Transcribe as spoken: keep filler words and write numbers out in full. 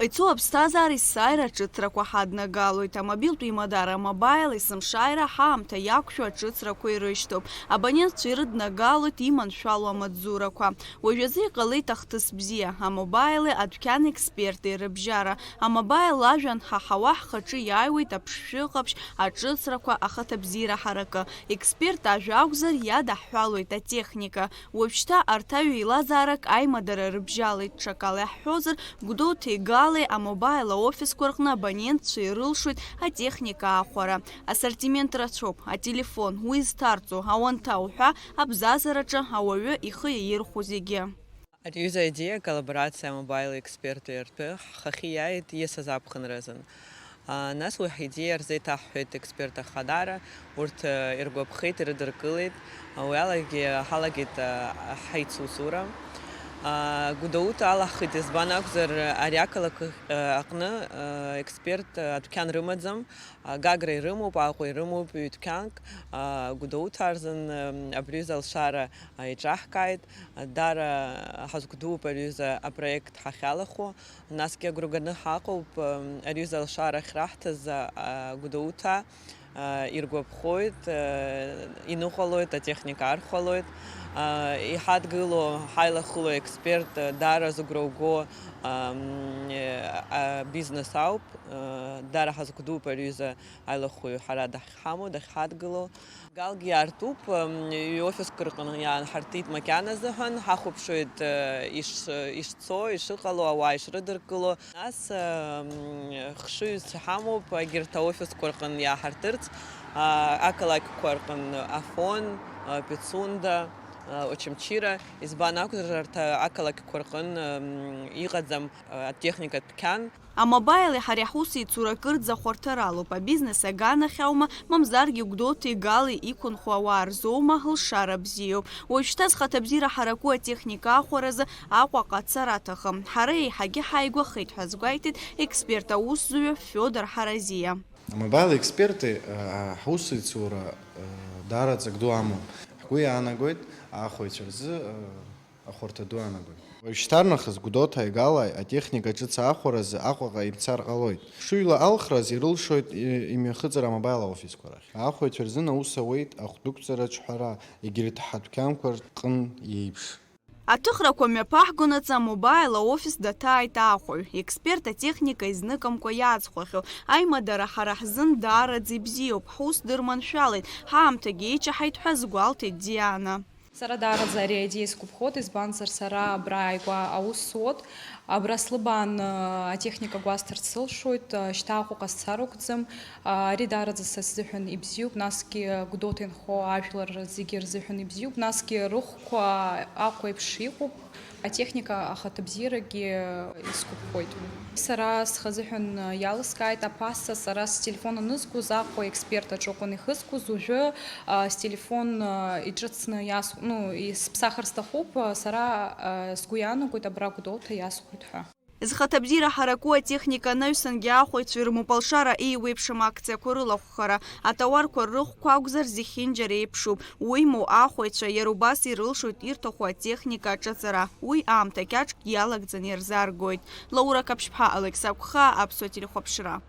Ицо аԥсҭазаара есааира аҿыцрақәа ҳаднагалоит. Амобилтә еимадара Амобаил есымшааира ҳаамҭа иақәшәо аҿыцрақәа ирышьҭоуп. Абонентцәа ирыднагалоит иманшәалоу амаҵзурақәа. Уажәазы иҟалеит ахҭыс бзиа, Амобаили адәқьан експерти рыбжьара. Амобаил ажәҩан ҳаҳауа ҳхаҿы иааиуеит аԥшшәы ҟаԥшь, аҿыцрақәа, ахаҭабзиара ҳаракы. Експерт ажәа акәзар, иадаҳҳәалоит атехника. Уажәшьҭа арҭ аҩ еилазаарак аимадара рыбжьалеит, ҽакала иаҳҳәозар, Гәдоуҭеи Галеи амобаил аофисқәа рҟны абонентцәа ирылшоит атехника аахәара. Ассортимент рацәоуп, ателефон, уи зҭарҵо, ауанҭа уҳәа абзазараҿы ауаҩы ихы иаирхәо зегьы. Ари аҩыза аидеиа аколлаборациа амобаил експерти ртәы ҳхахьы иааит ииасыз аԥхынразын. А, нас уи ҳидеиа рзеиҭаҳҳәеит експерт ахадара, урҭ, а, иргәаԥхеит, ирыдыркылеит. А, уи алагьы ҳалагеит, а, ҳаицусура. А, Гәдоуҭа алаҳхит, избан акәзар, ари ақалақь, а, аҟны, а, експерт, а, адәқьан рымаӡам. А, Гагра ирымоуп, Аҟәа ирымоуп ҩ-дәқьанк. А, Гәдоуҭа рзын, ам, абри аҩыза алшара, а, иҿаҳкааит. А, дара ҳазгәдууп ари аҩыза апроект ҳахьалахәу. Насгьы агәра ганы ҳаҟоуп, ам, ари аҩыза алшара ахьраҳҭаз, а, а, Гәдоуҭа, а, иргәаԥхоит, а, иныҟәалоит, атехника архәалоит. А, иҳадгыло, ҳаилахыло експерт, а, даара зыгәра уго, ам, а, бизнес ауп. Дара ҳазгәдууп ари аҩыза аилахәҩы ҳара дахьҳамоу, дахьҳадгыло. Галгьы иаартуп, м, ҩ-офиск рҟны иаанҳартит макьана азыҳәан, ҳахәаԥшуеит, э, иш-, ишцо, ишыҟало, ауаа ишрыдыркыло. Нас, э, м, хшыҩзцәа ҳамоуп, егьырҭ аофисқәа рҟны иааҳартырц, а, ақалақьқәа рҟны Афон, а, Пицунда, а, Очамчыра, избан акәзар, арҭ ақалақьқәа рҟны, м, иҟаӡам, а, атехникатә қьан. Амобаили ҳареи ҳусеицура кырӡа хәарҭаралоуп, абизнес аганахь аума, мамзаргьы Гәдоуҭеи Галеи иқәынхо ауаа рзоума, лшара бзиоуп. Уажәшьҭа зхаҭабзиара ҳараку атехника ахәаразы Аҟәаҟа ацара аҭахым. Ҳара еиҳагьы ҳааигәахеит ҳәа азгәеиҭеит експерт аусзуҩы Фиодор Ҳаразиа. Амобаил експерти, а, ҳусеицура, а, даараӡа ду амоуп. Ҳгәы иаанагоит аахәаҩцәа рзы, а, ахәарҭа ду аанагоит. Уажәшьҭарнахыс Гәдоуҭа Галеи атехника ҿыц аахәаразы Аҟәаҟа имцар ҟалоит. Хшыҩла алхраз ирылшоит и-, имҩахыҵыр амобаил аофисқәа рахь. Аахәаҩцәа рзын аус ауеит ахәдықәҵараҿ ҳәара, егьырҭ ҳадәқьанқәа рҟын иеиԥш. Аҭыхрақәа мҩаԥаҳгонаҵы амобаил аофис даҭааит аахәаҩ. Експерт атехника изныкымкәа иаҵхәахьоу аимадара ҳара ҳзын даараӡа ибзиоуп, ҳус дырманшәалеит, ҳаамҭагьы еиҷаҳаит ҳәа азгәалҭеит Диана. Сара даараӡа ари аидеиа сгәаԥхоит, избанзар, сара абра ааигәа аус зуоит. Абра слыбаан, а, атехника гәасҭарц сылшоит, а, шьҭа Аҟәаҟа сцар акәӡам. А, ари даараӡа са сзыҳәан ибзиоуп, насгьы Гәдоуҭа инхо ажәлар зегьы рзыҳәан ибзиоуп, насгьы рыхәқәа Аҟәа еиԥш иҟоуп. Атехника ахаҭабзиарагьы исгәаԥхоит. Сара схазыҳәан иалыскааит аԥаса, сара стелефон анызкуз Аҟәа експерт аҿы акәын ихызкуз, уажәы, а, стелефон, а, иҿыцны иас-, ну, и-, сыԥсахыр сҭахуп, а, сара, а, сгәы иаанагоит абра Гәдоуҭа иасхәоит ҳәа. Зхаҭабзиара ҳараку атехника анаҩсангьы аахәаҩцәа ирымоуп алшара еиуеиԥшым акциақәа рылахәхара. Атауарқәа рыхәқәа акәзар зехьынџьара еиԥшуп. Уимоу, аахәаҩцәа иара убас ирылшоит ирҭаху атехника аҿаҵара. Уи аамҭа кьаҿк иалагӡаны ирзааргоит. Лаура Каԥшьԥҳа, Алықьса Гәхаа, Аԥсуа телехәаԥшра.